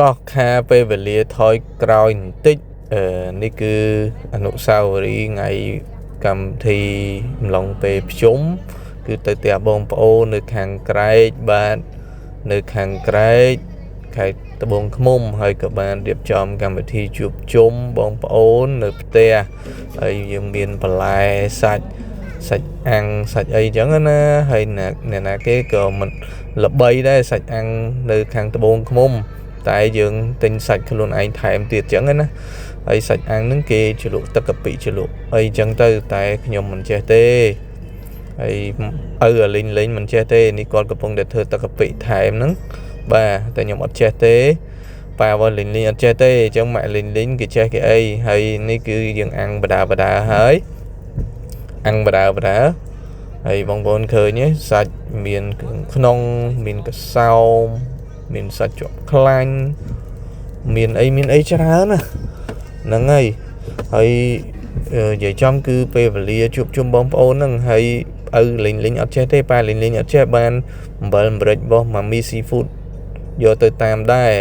តោះខាពេលវេលាថយក្រោយបន្តិចអឺនេះគឺអនុស្សាវរីយ៍ថ្ងៃកម្មវិធីអំឡុងពេលភ្ជុំគឺទៅផ្ទះបងប្អូននៅខាងក្រែកបាទនៅខាងក្រែកខេត្តត្បូងឃ្មុំហើយក៏បានរៀបចំកម្មវិធីជួបជុំបងប្អូននៅផ្ទះហើយយើងមានបន្លែសាច់សាច់អាំងសាច់អីចឹងណាហើយអ្នកណាគេក៏មិនល្បីដែរសាច់អាំងនៅខាងត្បូងឃ្មុំតែយើងទិញសាច់ខ្លួនឯងថែមទៀតចឹងណាហើយសាច់អាំងហ្នឹងគេជ្រលក់ទឹកកាពិជ្រលក់អីចឹងទៅតែខ្ញុំមិនចេះទេហើយឪអាលីងលេងមិនចេះទេនេះគាត់កំពុងតែធ្វើទឹកកាពិថែមហ្នឹងបាទតែខ្ញុំអត់ចេះទេប៉ាវលីងលីងអត់ចេះទេអញ្ចឹងម៉ាក់លីងលីងគេចេះគេអីហើយនេះគឺយើងអាំងបដាបដាហើយអាំងបដាបដាហើយបងប្អូនឃើញទេសាច់មានគ្រឿងក្នុងមានកសោមមានសាច់ជាប់ខ្លាញ់មានអីមានអីច្រើនណាហ្នឹងហើយហើយនិយាយចំគឺពេលវេលាជួបជុំបងប្អូនហ្នឹងហើយឪលីងលីងអត់ចេះទេប៉ាលីងលីងអត់ចេះបានអំបិលម្រេចរបស់ម៉ាមីស៊ីហ្វូតយកទៅតាមដែរ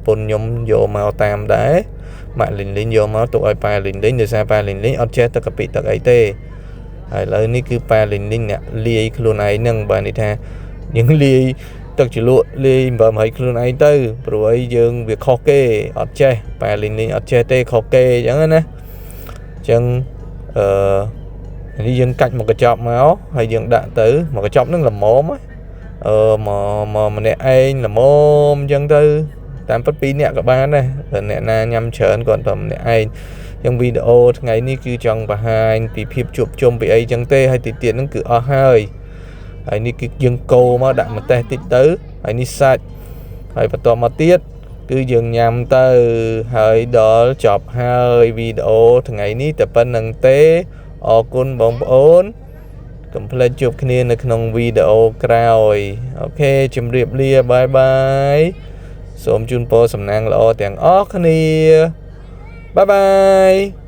ពុនខ្ញុំយកមកតាមដែរម៉ាក់លីងលីងយកមកទុកឲ្យប៉ាលីងលីងដោយសារប៉ាលីងលីងអត់ចេះទឹកកាពិទឹកអីទេហើយឥឡូវនេះគឺប៉ាលីងលីងអ្នកលាយខ្លួនឯងហ្នឹងបាទនេះថាយើងលាយទឹកជ្រលក់លាយអំបិលម្រេចខ្លួនឯងទៅព្រោះអីយើងវាខុសគេអត់ចេះប៉ាលីងលីងអត់ចេះទេខុសគេអញ្ចឹងណាអញ្ចឹងអឺនេះយើងកាច់មកកញ្ចប់មកហើយយើងដាក់ទៅមកកញ្ចប់ហ្នឹងល្មមអឺមកម្នាក់ឯងល្មមអញ្ចឹងទៅតាមពិត2នាក់ក៏បានដែរបើអ្នកណាញ៉ាំច្រើនគាត់តែម្នាក់ឯងចឹងវីដេអូថ្ងៃនេះគឺចង់បង្ហាញពីភាពជួបជុំពីអីចឹងទេហើយទីទៀតហ្នឹងគឺអស់ហើយហើយនេះគឺយើងកូរមកដាក់ម្ទេសតិចទៅហើយនេះសាច់ហើយបន្តមកទៀតគឺយើងញ៉ាំទៅហើយដល់ចប់ហើយវីដេអូថ្ងៃនេះតែប៉ុណ្្នឹងទេអរគុណបងប្អូនកុំភ្លេចជួបគ្នានៅក្នុងវីដេអូក្រោយ OK ជម្រាបលា bye bye សូមជូនពរសំណាងល្អទាំងអស់គ្នា bye bye.